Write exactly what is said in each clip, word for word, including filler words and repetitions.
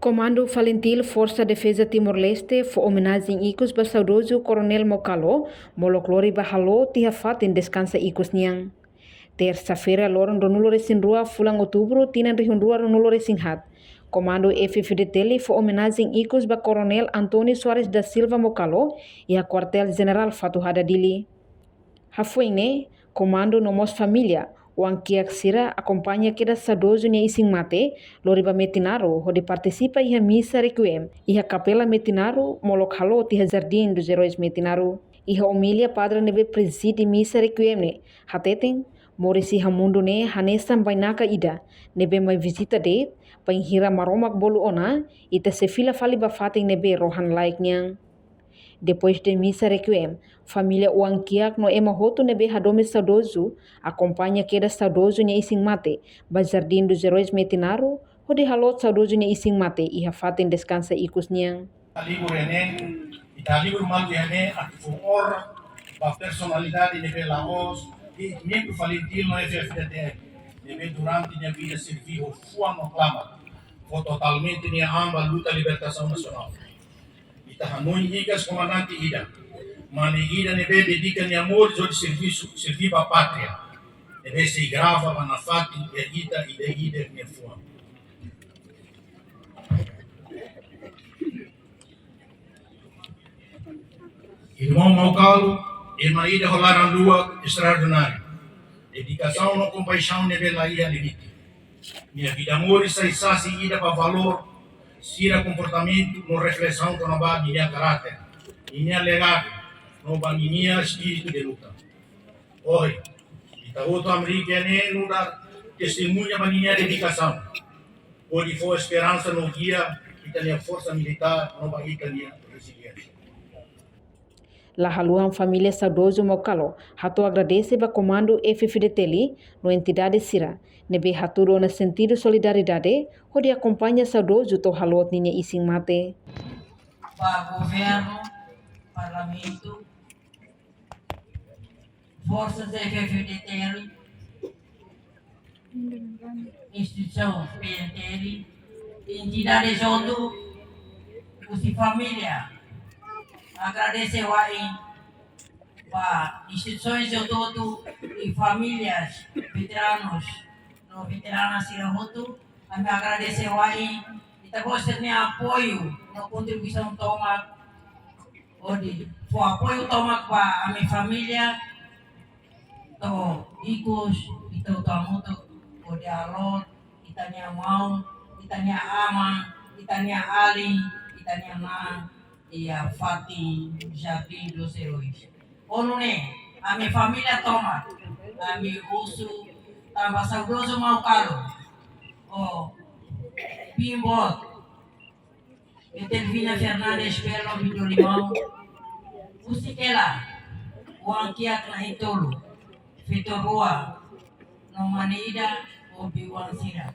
Komandu Falintil Forsa Defeza Timor-Leste fó omenajen ikus ba saudozu Koronel Maukalo, molok lori ba halo tiha fatin deskansa ikus nian. Tersa-feira, loron ruanulu-resin-rua fulan Outubru, tinan rihun rua ruanulu-resin-haat, Komandu F F D T L fó omenajen ikus ba Koronel António Soares da Silva Maukalo iha Kuartél Jenerál Fatuhada, Dili. Hafoin ne'e, komandu no mós família, oan-kiak sira akompaña kedas saudozu nia isin-mate lori ba Metinaro, hodi partisipa iha misa requiem iha Kapela Metinaro, molok halo tiha Jardim dos Heróis Metinaro. Iha omilia, padre ne'ebé prezide misa requiem ne'e hateten, moris iha mundu ne'e hanesan bainaka ida ne'ebé mai vizita de'it, bainhira Maromak bolu ona, ita sei fila fali ba fatin ne'ebé rohan-laek nian. Depois de misa requiem, família, oan-kiak no ema hotu ne'ebé hadomi saudozu akompaña kedas saudozu nia isin-mate ba Jardim dos Heróis Metinaro, hodi haloot saudozu nia isin-mate iha fatin deskansa ikus nian. Ita halibur iha ne'e, ita halibur malu iha ne'e atu fó onra ba personalidade ne'ebé la'ós de'it membru Falintil no F F D T L, ne'ebé durante nia vida serví ho fuan no klamar, fó totalmente nia an ba luta libertasaun nasionál. Ita hanoin hikas komandante ida, mane ida ne'ebé dedika nia moris hodi servisu, serví ba pátria, ne'ebé sei grava ba nafatin iha ita ida-idak nia fuan. Irmaun Maukalo, ema ida ho laran-luak estraordináriu, dedikasaun no kompaixaun ne'ebé la iha limite. Nia vida moris sai sasin ida ba valór sira, komportamentu no reflesaun kona-ba ninia karáter, ninia legadu, no ba ninia espíritu de luta. Ohin, ita hotu hamriik iha ne'e nu'udar testemuña ba ninia dedikasaun, hodi fó esperansa no gia ita-nia forsa militár no ba ita-nia reziliénsia. La haluha, família saudozu Maukalo hato'o agradese ba Komandu F F D T L no entidade sira ne'ebé hatudu ona sentidu solidariedade hodi akompaña saudozu to'o haloot ninia isin-mate. Ba governu, parlamentu, forsas F F D T L, instituisaun P N T L, entidade hotu, husi família, agradese wa'in ba instituisaun hotu-hotu, i famílias, veteranus no veteranas sira hotu, ami agradese wa'in, ita-boot sira-nia apoiu no kontribuisaun tomak, hodi fó apoiu tomak ba ami família, to'o ikus, ita hotu hamutuk hodi haloot ita-nia maun, ita-nia aman, ita-nia alin, ita-nia naan iha fatin Jardim dos Heróis. Ho nune'e, ami família tomak, ami husu tan ba saudozu Maukalo, ho biin-boot, Etelvina Fernandes Belo Pinto Limão, husi hela, oan-kiak na'in-tolu, feto rua no mane ida, ho biin-oan sira.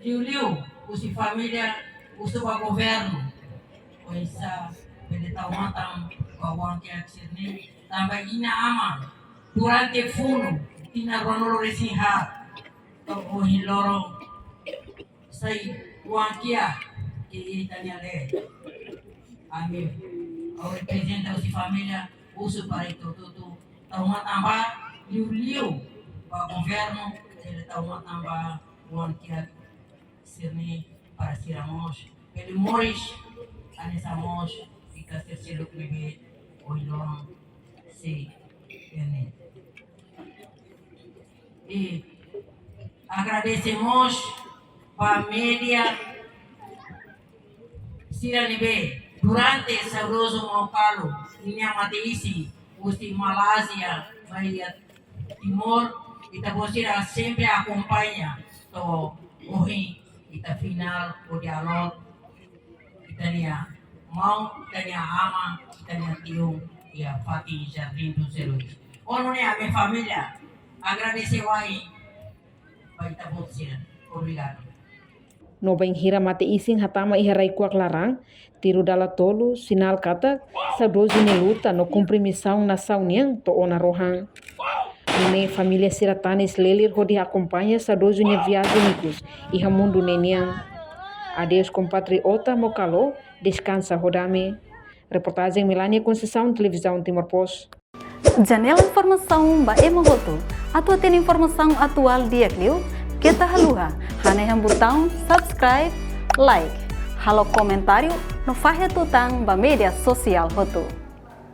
Liuliu husi família, husu ba governu, oinsá bele tau matan ba oan-kiak sira-ne'e, tanba inan-aman, durante funu, tinan ruanulu-resin-haat, to'o ohin loron, sai oan-kiak iha ita-nia leet. Ami, ha'u reprezenta husi família, husu para ita hotu-hotu tau matan ba, liuliu ba governu, bele tau matan ba oan-kiak sira-ne'e, para sira mós bele moris hanesan mós ita sira seluk ne'ebé ohin loron sei iha ne'e. I agradese mós ba média sira ne'ebé durante saudozu Maukalo ninia mate-isin, husi Malázia mai iha Timor, ita-boot sira sempre akompaña to'o ohin, ita finál hodi haloot ita-nia maun, ita-nia aman, ita-nia tiun iha fatin Jardim dos Heróis. Ho nune'e ami família agradese wa'in ba ita-boot sira. Obrigadu. No bainhira mate-isin hatama iha rai-kuak laran, tiru dala tolu, sinál katak saudozu nia luta no kumpre misaun nasaun nian to'o ona rohan. Nune'e família sira tanis lelir hodi akompaña saudozu nia viajen ikus iha mundu ne'e nian. Adeus kompatriota Mokalo, deskansa ho dame. Reportajen Melania Conceição, Televizaun Timor Post. Janela informasaun ba ema hotu. Atu hatene informasaun atuál di'ak liu, keta haluha hanehan butaun subscribe, like, halo komentáriu no fahe tutan ba média sosiál hotu.